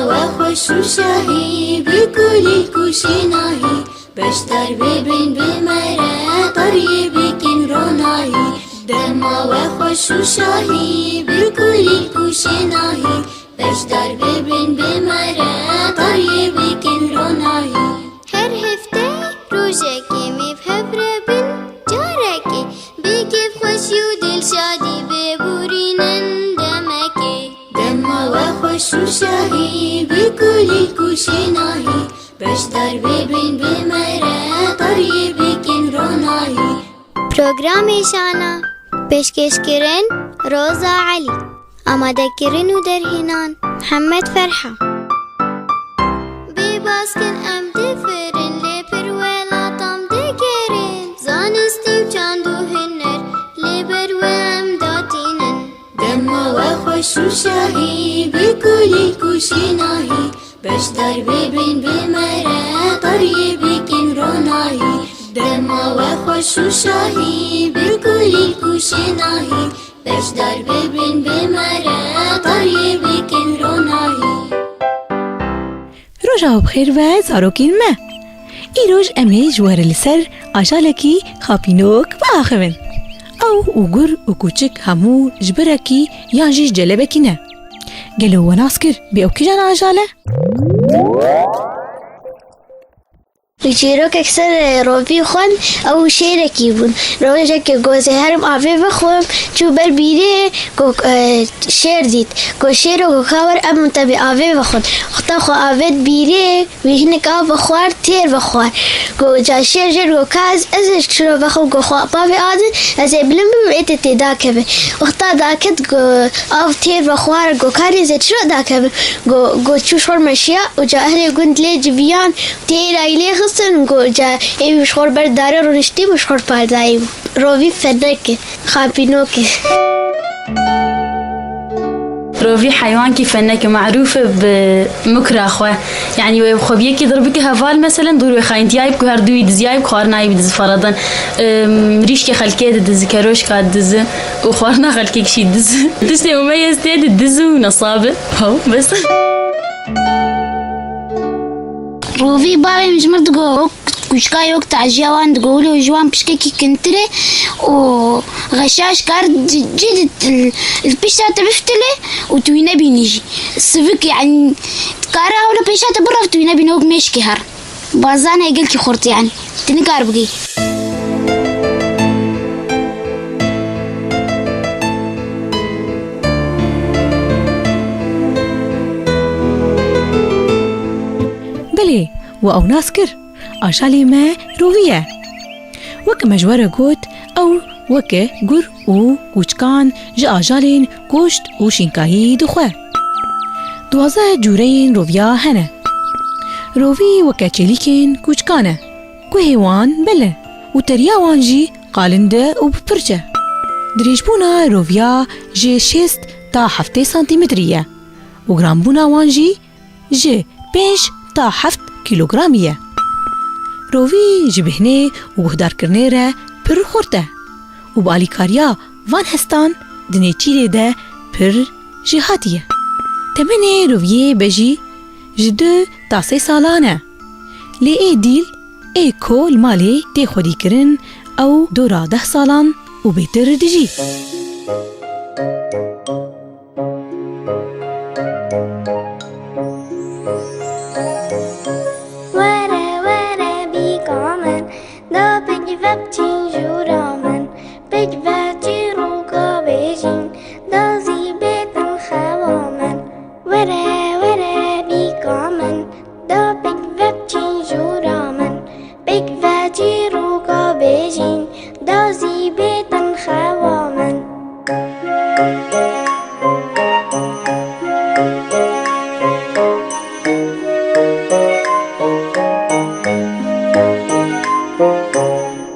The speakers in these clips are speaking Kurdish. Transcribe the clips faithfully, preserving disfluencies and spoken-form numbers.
We xweş û şahî bi kulîlk û şênahî, beşdar bibin bi me re tariyê bikin ronahî. Dema we xweş û şahî bi kulîlk û şênahî, beşdar bibin bi me re tariyê bikin ronahî. Her hefte rojekê mêv hev re bin, carekê bi kêfxweşî û dilşadî biborînin demekê. Dema we xweş û şahî bi kulîlk û şênahî, beşdar bibin bi me re tariyê bikin ronahî. Programê Şana, pêşkêşkirin Roza Elî. Amadekirin û derhênan Mihemed Ferha. Bê baskin em difirin, lê pir welatan digerin. Zanistî û çand û huner, lê ber we em datînin. Dema we xweş û şahî bi kulîlk û şênahî, beşdar bibin bi me re tariyê bikin ronahî. Dema we xweş û şahî bi kulîlk û şênahî, beşdar bibin bi me re tariyê bikin ronahî. Roja we bi xêr be zarokên me. Îroj em ê ji we re li ser ajalekî xapînok biaxivin. Ew û gur û kûçik hemû ji birekî yan jî ji celebekî ne. Gelo we nas kir bê ew kîjan ajal e? Çîrokek ser, e, rovî xwend, ew şêrekî bûn. Rojekê got, ez ê herim avê bixwim, çû ber bîrê, got, e, şêr dît. Got, şêro, got, ka wer em te bê avê bixwin. Xweta xwe avêt bîrê, wî hinek av vexwar, têr vexwar. Got, ca şêr jê got, ka ez, ez ê çiro vexwim, got, xwe bavê adin, ez ê bilind bim, ê te tê dakeve. Wexta daket, got, av têr vexwar, got, ka ez ê çiro dakevim. Got, got, çû ji xwe meşiya û ca ehlê gund lê civiyan, têra wî lê xistin, got, ca ê wî ji xwe ber darê rûniştî bû, ji xwe pardayî bû. Rovî fenek e, xapînok e. Rovî heywankî fenek e, merûf e bi mukra xwe. Yanî wê xwe bi yekî dir bike heval, meselen, dûr wê xayîntiyayî bike, her duyî diziyayî bike, xwarinayî bidizi. Feradan, em, rîşkê xelkê didizi, keroşka didizi û xwarina xelkê kişî didizi. Tiştê mumeyez tê didizi û nesab e. Haw, bes. Rovî bavê min ji min digot, kûçika yok tajiya wan digot, wilo ji wan pişkekî kintir e û xeşaş kar ci, ci di, li pişta te bifitile û tu wî nebînî jî. Sivik, yanî, kare hewle pêşa te birav, tu wî nebînî, wek mêşkê her. Bazan e gelkî xurt, yanî. Tu nikar bigî. Belê, we ew nas kir. Ajalê me rovî ye. Weke me ji we re got, ew weke gur û kûçkan ji ajalên goşt û şînkayî dixwe. Duwazdeh cûreyên roviya hene. Rovî weke çêlîkên kûçkan e. Guhê wan bel e û teriya wan jî qalinde û bi pirç e. Dirêjbûna roviya ji şêst ta heftê santîmetrî ye û giranbûna wan jî ji pênc ta heft kîlogramî ye. Rovî ji bêhnê û guhdarkirinê re pir xurt e û bi alîkariya van hestan di nêçîrê de pir jêhatî ye. Temenê roviyê bejî ji du ta sê salan e. Lê ê dîl ê ku li malê tê xwedîkirin, ew dora deh salan û bêtir dijî. Were, were, bîka min, da pik ve biçîn jûra min, pik ve çîroka bêjîn, da zî bêtin xewa min. Were, were, bîka min, da pik ve biçîn jûra min, pik ve çîroka bêjîn, da zî bêtin xewa min.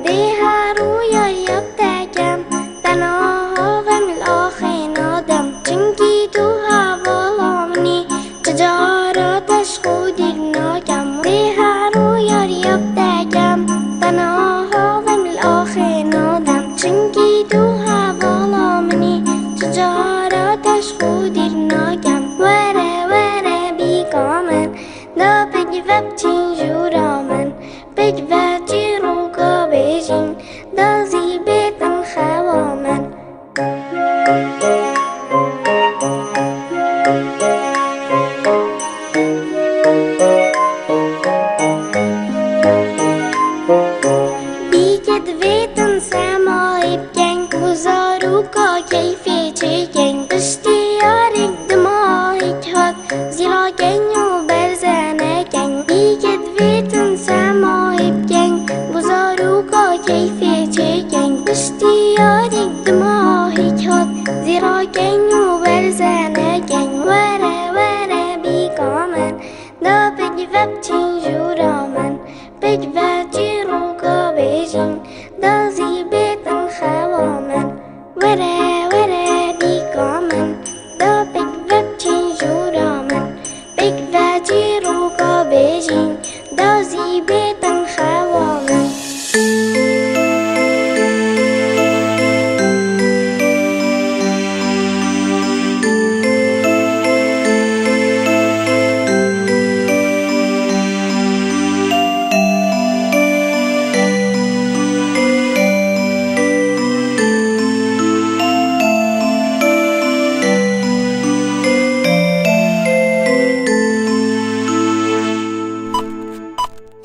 Dêha Pêk ve çîroka bêjîn, da zî bêtin xewa min. Bîke divêtin semayê bikeyn, ku zaroka keyfê çêkeyn. Piştî yarek di mahek hat, zîrakeyn û berze nekeyn. Bîke divêtin semayê bikeyn, ku zaroka keyfê çêkeyn. Piştî yarek di mahek hat, zîrakeyn û berze nekeyn. Were, were bîka min, da pêk ve biçîn jûra min. Pêk ve çîroka bêjîn, da zî bêtin xewa min. Were, were bîka min, da pêk ve biçîn jûra min. Pêk ve çîroka bêjîn, da zî bêtin xewa min.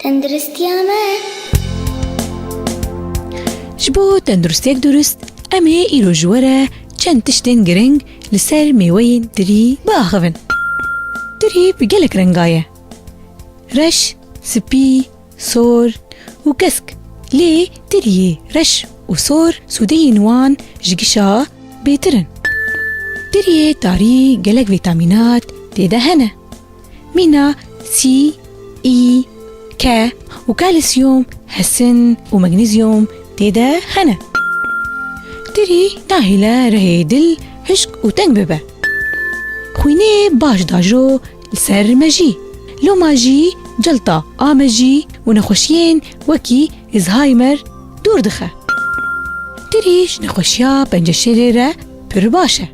Tenduristiya me. Ji bo tenduristiyek durist, em ê îro ji we re çend tiştên giring li ser mêweyên tirî biaxivin. Tirî bi gelek renga ye. Reş, spî, sor û kesk. Lê tiriyê reş û sor sûdeyên wan ji gişa bêtir in. Tiriyê tarî gelek vîtamînat tê de hene. Mîna C, E, K û kalsiyum, hesin û magnîzyum tê de hene. Tirî nahêle rihê dil hişk û teng bibe. Xwînê baş dajo li ser mejî. Loma jî cilta a mejî û nexweşiyên wekî Alzheimer dûr dixe. Tirî ji nexweşiya penceşêrê re pir baş e.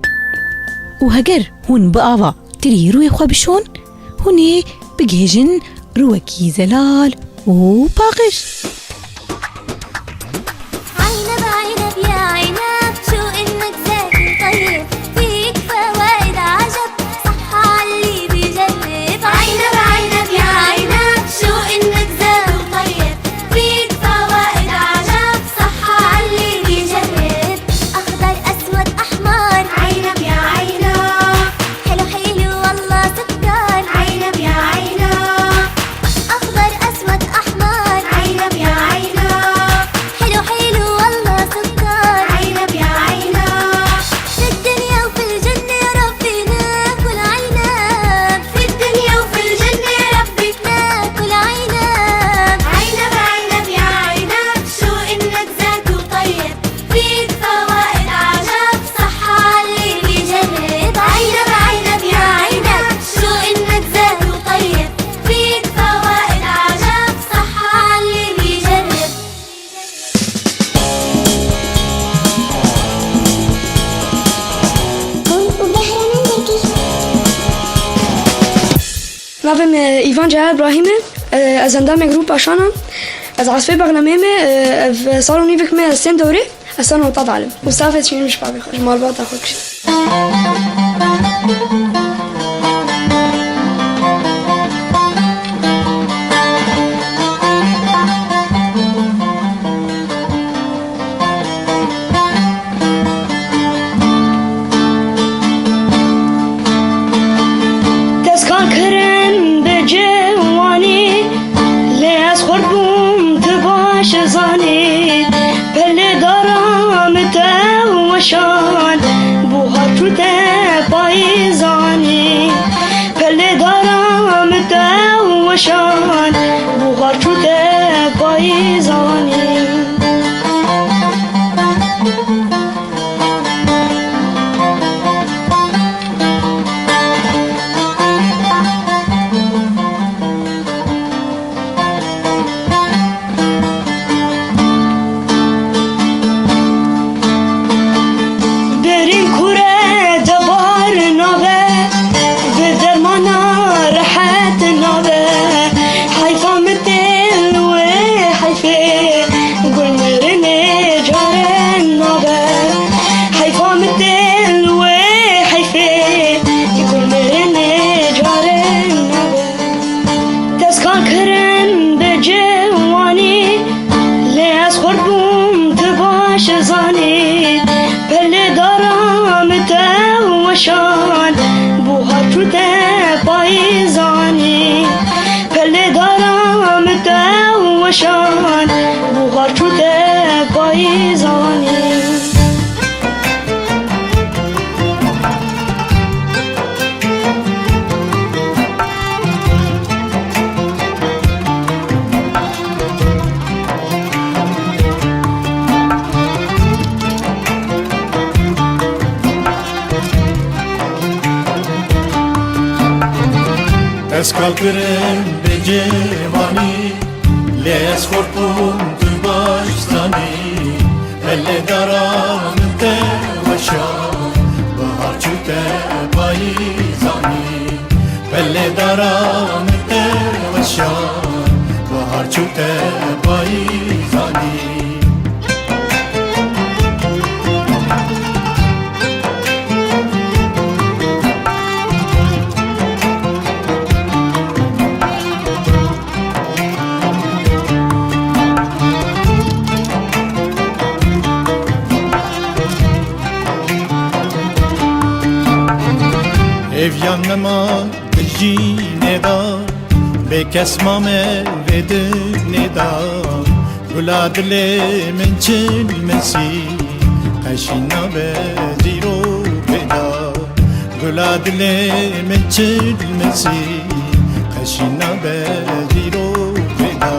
Û heger hûn bi ava tirî rûyê xwe bişon, hûn ê bigihêjin rûwekî zelal û paqij. عينب عينب يا عينب، شو إنك ذكي وطيب، فيك فوائد عجب، صحة على اللي بيجرب. عينب عينب يا عينب، شو إنك ذكي وطيب، فيك فوائد عجب، صحة على اللي بيجرب. أخضر أسود أحمر، عينب يا عينب، حلو حلو والله سكر، عينب يا عينب. أخضر أسود أحمر، عينب يا عينب، حلو حلو والله سكر، عينب يا عينب. في الدنيا وفي الجنة يا ربي ناكل عنب، في الدنيا وفي الجنة يا ربي ناكل عنب. عنب عنب يا عينب، شو إنك ذكي وطيب، فيك فوائد عجب، صحة على اللي بيجرب. عنب عنب يا عينب، شو إنك ذكي وطيب، فيك فوائد عجب، صحة على اللي بيجرب. Navê me Îvan Ceyar Îbrahîm e. Ez endamê grûpa Şan im. Ez esfê bexnemê me, ev sal û nîvek me ez tên dewrê. Ez sano ta dalim. Û safê çînim ji bavê xwe, ji malbata xwe kişt. Destkan kirin bi ciwanî, lê ez xurt bûm, tu baş zanî. Pelê dara min te weşan, buhar çû te payîzanî. Pelê dara min te weşan, buhar çû te payîzanî. Derîn kure de bar nabe, bi dermana rehet nabe. Heyfa min tê li wê Gul mirinê care nabe, heyfa min tê li wê heyfê. Gul mirinê care nabe. Dest ka kirin bi ciwanî, lê ez xurt bûm, tu baş zanî. Pelê dara min te weşan, buhar çû te payîzanî. Pelê dara min te weşan, buhar çû te payîzanî. Dest ka kirin bi ciwanî, lê ez xurt bûm, tu baş zanî. Pelê dara min te weşan, bahar çû te payîzanî. Pelê dara min te weşan, bahar çû te payîzanî. Hêviyan nema di jînê de, bê kes mame vê dinê de. Gula dilê min çil mesî, qeşî nabe dîrokê de. Gula dilê min çil mesî, qeşî nabe dîrokê de.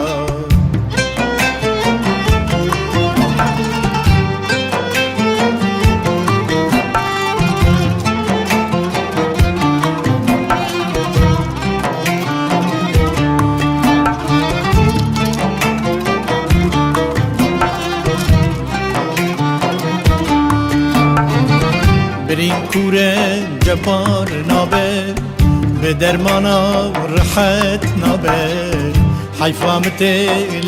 Birîn kûre cepar nabe, bi dermana rehet nabe. Heyfa min tê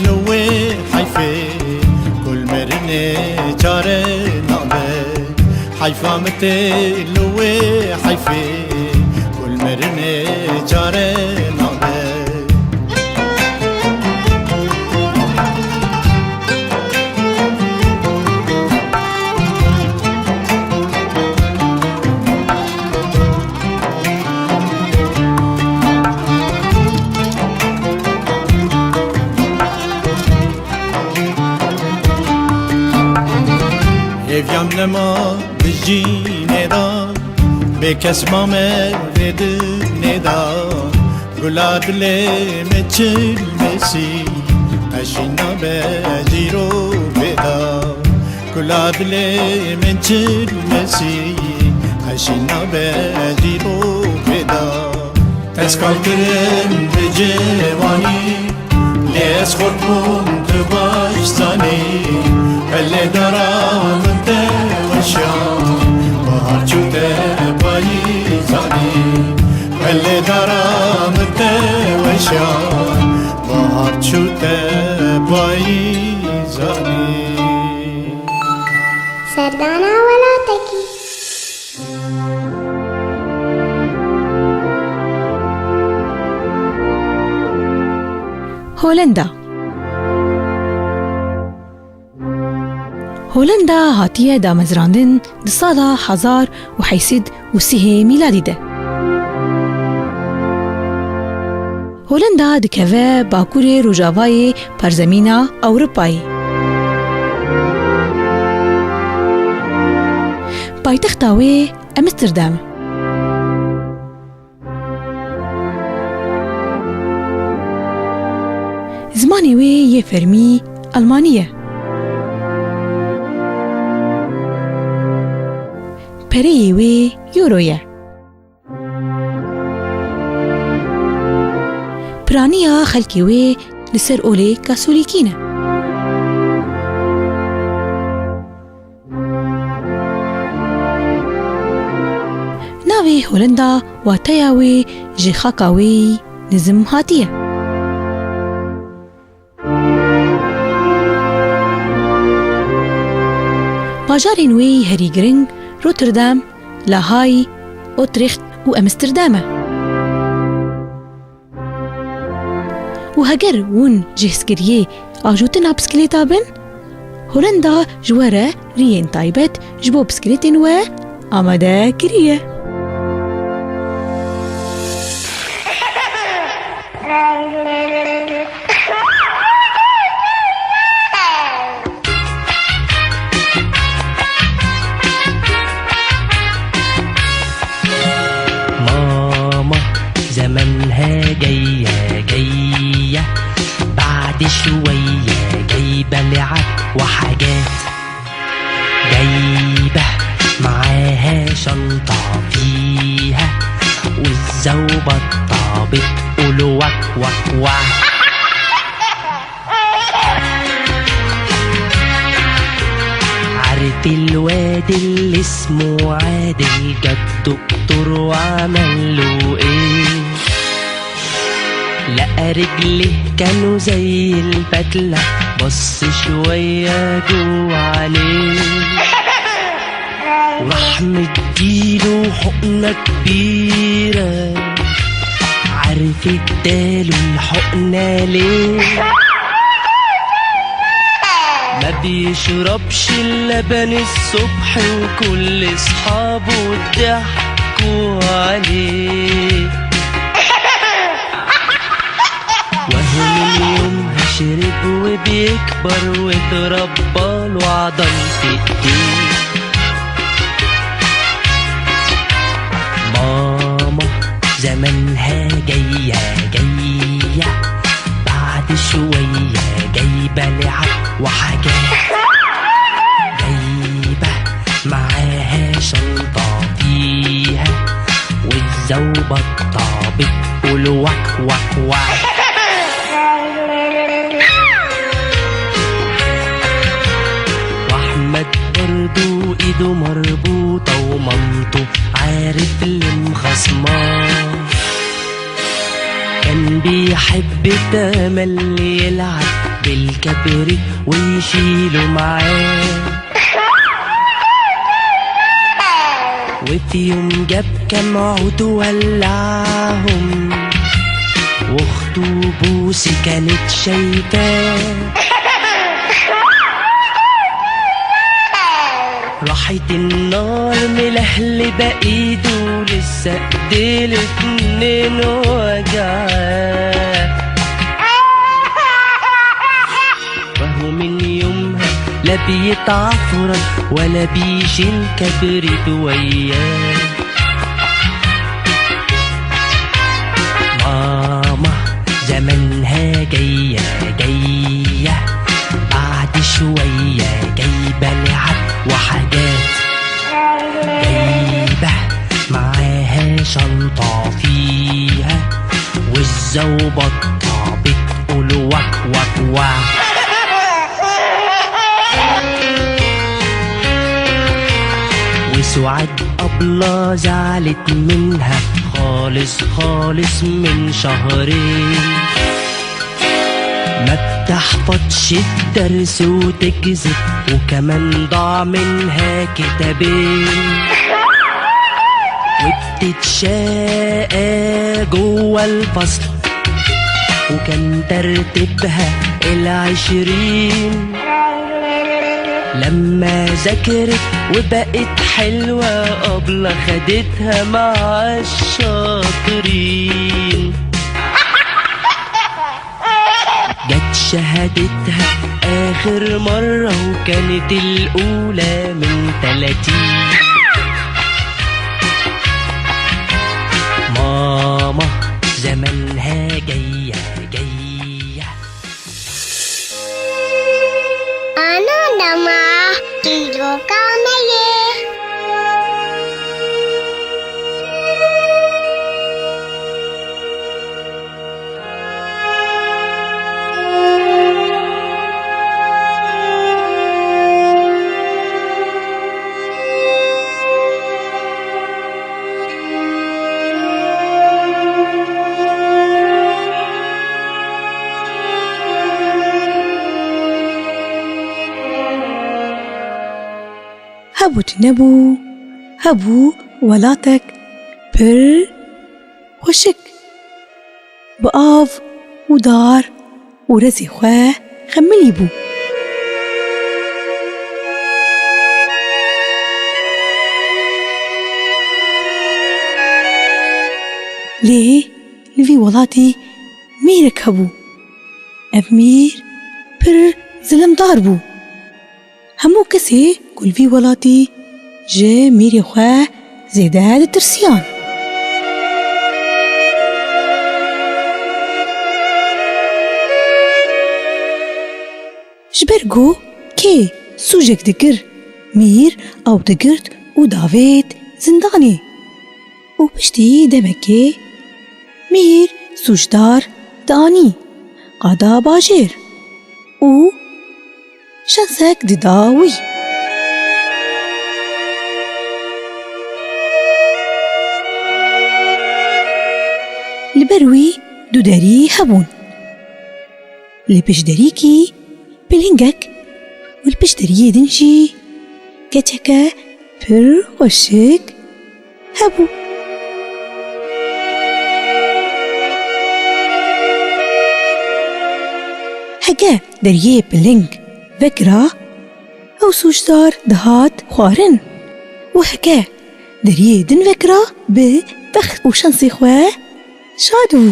li wê heyfê, kul mirinê çare nabe. Heyfa min tê li wê heyfê, kul mirinê çare nabe. Hêviyan nema di jînê de, bê kes mame vê dinê de. Gula dilê min çil mesî, qeşî nabe dîrokê de. Gula dilê min çil mesî, qeşî nabe dîrokê de. Dest ka kirin bi ciwanî, lê ez xurt bûm, tu baş zanî. Pelê dara min te weşan, bahar çû te payîzanî. Pelê dara min te weşan, bahar çû te payîzanî. Serdana welatekî. Holenda. Holenda hatiye damezrandin di sala hezar û heyt sed û sî mîladî de. Holenda dikeve bakurê rojavayê parzemîna Ewropayê. Paytexta wê Amsterdam e. Zimanê wê yê fermî Almanî ye. Pereyê wê euro ye. Piraniya xelkê wê li ser olê Kasolîkî ne. Navê Holenda wateya wê ji xaka wê nizim hatiye. Bajarên wê yî herî giring Rotterdam, La Haye, Utrecht û Amsterdam e. Û heger hûn ji hizkiriyê ajûtina bisikilêta bin, Holenda ji we re riyên taybet ji bo bisikilêtên we amade kiriye. ماما، زمانها جاية جاية، بعد شوية جايبة لعب وحاجات. جايبة معاها شنطة فيها وزة وبطة بتقول وك وك وك. عارف الواد اللي اسمه عادل، جه الدكتور وعمل له ايه؟ لقى رجليه كانوا زي البدلة، بص شوية جوه عينيه، وراح مديله حقنة كبيرة. عارف اداله الحقنة ليه؟ ما بيشربش اللبن الصبح، وكل اصحابه ضحكوا عليه. وهو من يومها شرب وبيكبر، واتربى له عضل في ايديه. ماما، زمانها جاية جاية، بعد شوية جايبة لعب وحاجات. جايبة معاها شنطة فيها وزة وبطة بتقول وك وك وك. وأحمد برضو إيده مربوطة، ومامته عارف اللي مخصماه. كان بيحب تملي يلعب بالكبريت ويشيله معاه. وفي يوم جاب كام عود ولعهم، واخته بوسي كانت شايفاه. راحت النار ملهلبة ايده، لسه ايديه الاتنين وجعاه. وهو من يومها لا بيتعفرن ولا بيشيل كبريت وياه. ماما، زمانها جاية جاية، بعد شوية جايبة لعب وحاجات. جايبة معاها شنطة فيها وزة وبطة بتقول وك وك وك. وسعاد أبلة زعلت منها خالص خالص من شهرين. ما بتحفظش الدرس وتكذب، وكمان ضاع منها كتابين. وبتتشقى جوه الفصل، وكان ترتيبها العشرين. لما ذاكرت وبقت حلوة، أبلة خدتها مع الشاطرين. جت شهادتها آخر مرة، وكانت الأولى من تلاتين. ماما، زمانها جاية جاية. Ananda ma tiro kameye. Hebû tune bû, hebû welatek pir xweşik, bi av û dar û rezê xwe xemilî bû. Lê li vî welatî mîrek hebû. Ev mîr pir zilimdar bû. Hemû kesê ku li vî welatî ji mîrê xwe zêde ditirsiyan. Ji ber ku kê sûcek dikir, mîr ew digirt û davêt zindanê. Û piştî demekê mîr sûcdar dianî qada bajêr û şensek dida wî. Li ber wî du derî hebûn. Li pişt derîkî pilingek û li pişt deriyê din jî keçeke pir xweşik hebû. Heke deriyê piling vekira, ew sûcdar dihat xwarin û heke deriyê din vekira, bi bext û şansê xwe şad bû.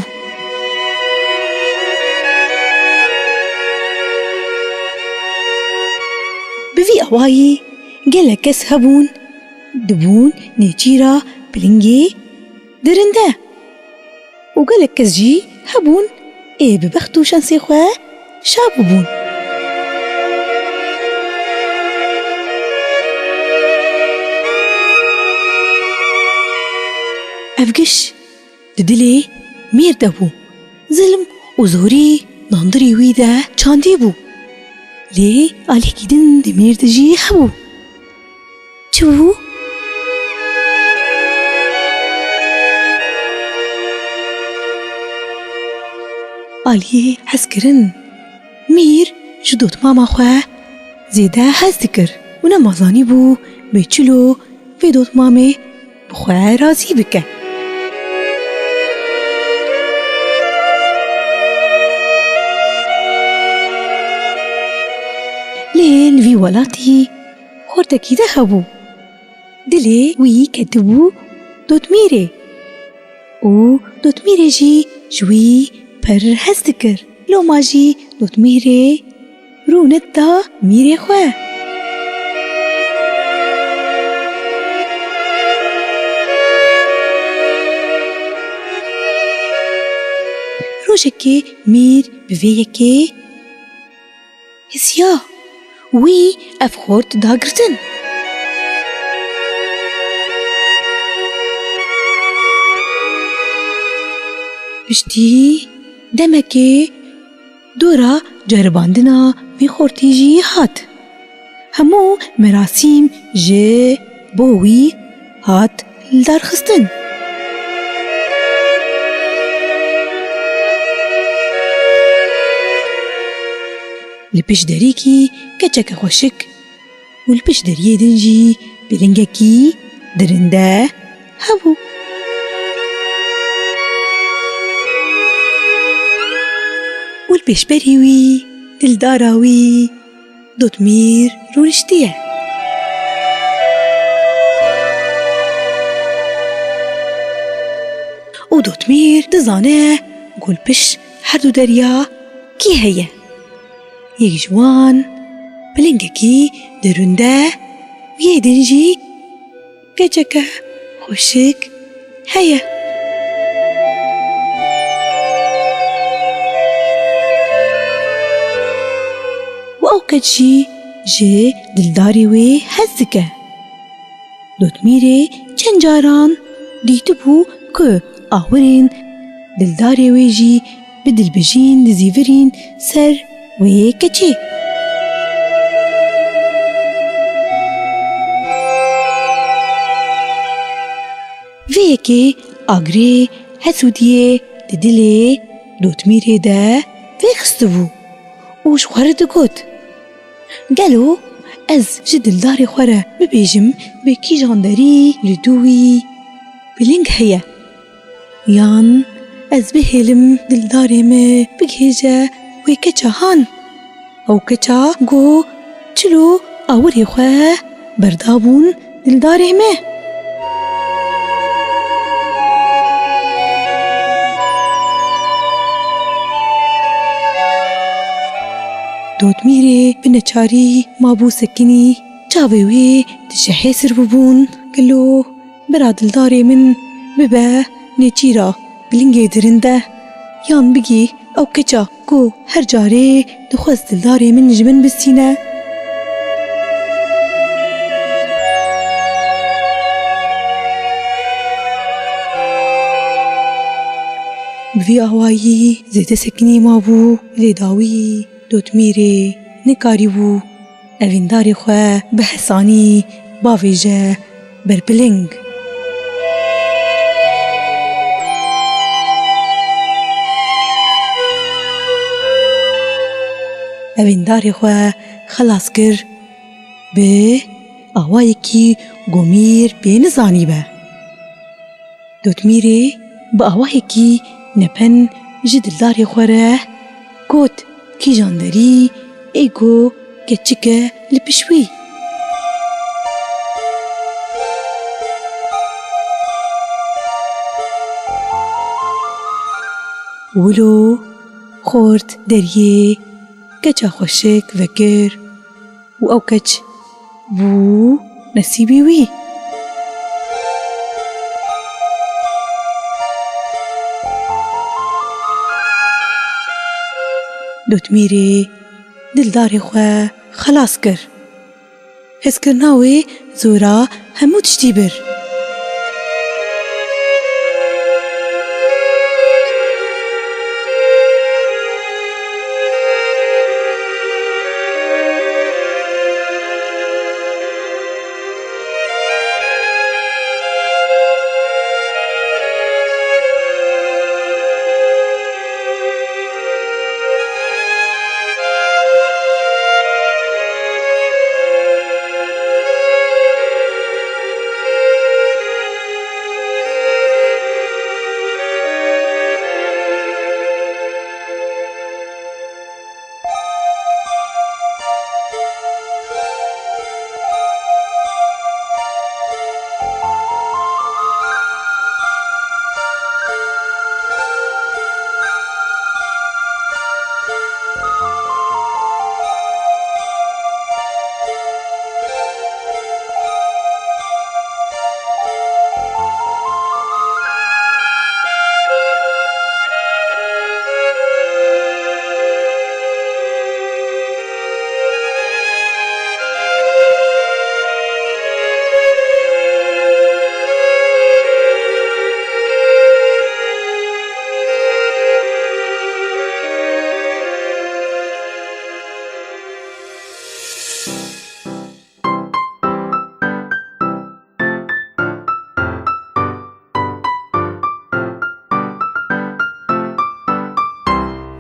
Bi vî awayî gelek kes hebûn, dibûn nêçîra pilingê dirinde. Û gelek kes jî hebûn ê bi bext û şansê xwe şa bûbûn. Ev giş di dilê mîr de bû. Zilm û zorî nandirî wî de çandî bû. Lê alîkî din di mîr de jî hebû. Çi bû? Aliyê hezkirin. Mîr ji dotmama xwe zêde hez dikir û nema zanîbû bê çilo vê dotmamê bi xwe razî bike. Lê li vî welatî xortekî de hebû. Dilê wî ketibû dotmîrê û dotmîrê jî ji wî pir hez dikir. Loma jî dotmîrê rûnet da mîrê xwe. Rojekê mîr bi vê yekê hisiya wî ev xort dagirtin. Piştî demekê dora ceribandina vî xortî jî hat. Hemû merasîm ji bo wî hat lidarxistin. Li pişt derîkî keçeke xweşik û li pişt deriyê din jî pilingekî dirinde hebû. Û li pêşberî wî, dildara wî, dotmîr rûniştiye. Û dotmîr dizane ku li pişt her du deriya kî heye. Yek ji wan pilingekî dirinde, yê din jî keçeke xweşik heye. Û ew keç jî ji dildarê wê hez dike. Dotmîrê çend caran dîtibû ku awirên dildarê wê jî bi dilbijîn dizîvirîn ser wê keçê. Vê yekê agirê hesûdiyê di dilê dotmîrê de vêxistibû û ji xwe re digot, Gelo Ez ji dildarê xwe re bibêjim, bi kîjan derî li dû wî biling heye? Yan ez bihêlim dildarê me bigihêje wê keça han? Ew keça got, çilo awirê xwe berdabûn dildarê me. Dotmîrê bi neçarî mabû sekinî, çavê wê dişehê sir bibûn. Gelo bira dildarê min bibe nêçîra bilingê dirinde, yan bigî ew keça ku her carê dixwest dildarê min ji min bistîne. Bi vî awayî zêde sekinî mabû, lê dawî Dotmîrê nekarîbû evîndarê xwe bi hesanî bavêje ber piling. Evîndarê xwe xelas kir bi awayekî gomîr pê nizanî be. Dotmîrê bi awayekî nepen ji dildarê xwe re got, kîjan derî ê ku keçik e li pişt wî. Wilo xort deriyê keça xweşik vekir û ew keç bû nesîbî wî. Dotmîrê dildarê xwe xelas kir. Hezkirina wê zora hemû tiştî bir.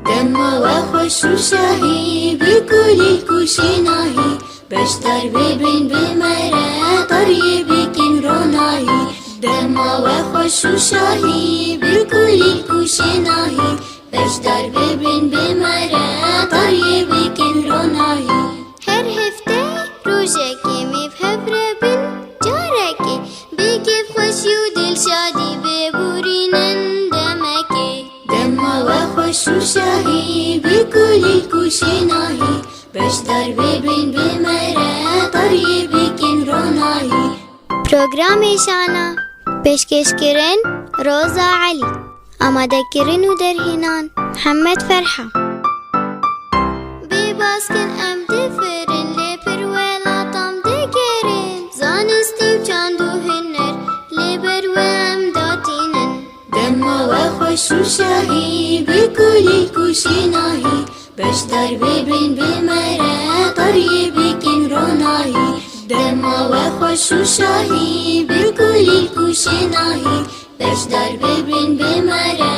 Dema we xweş û şahî, bi kulîlk û şênahî, beşdar bibin bi me re, tariyê bikin ronahî. Dema we xweş û şahî, bi kulîlk û şênahî, beşdar bibin bi me re, tariyê bikin ronahî. Her hefte rojekê mêv hev re bin, carekê bi kêfxweşî û dilşadî biborînin demekê. Dema we xweş û şahî, bi kulîlk û şênahî, beşdar bibin bi me re, tariyê bikin ronahî. Programê Şana, pêşkêşkirin Roza Elî. Amadekirin û derhênan Mihemed Ferha. Bê baskin em difirin, lê pir welatan digerin. Zanistî û çand û huner, lê ber we em datînin. Dema we xweş û şahî, bi kulîlk û şênahî, beşdar bibin bi me re, tariyê bikin ronahî. Dema we xweş û şahî, bi kulîlk û şênahî, beşdar bibin bi me re,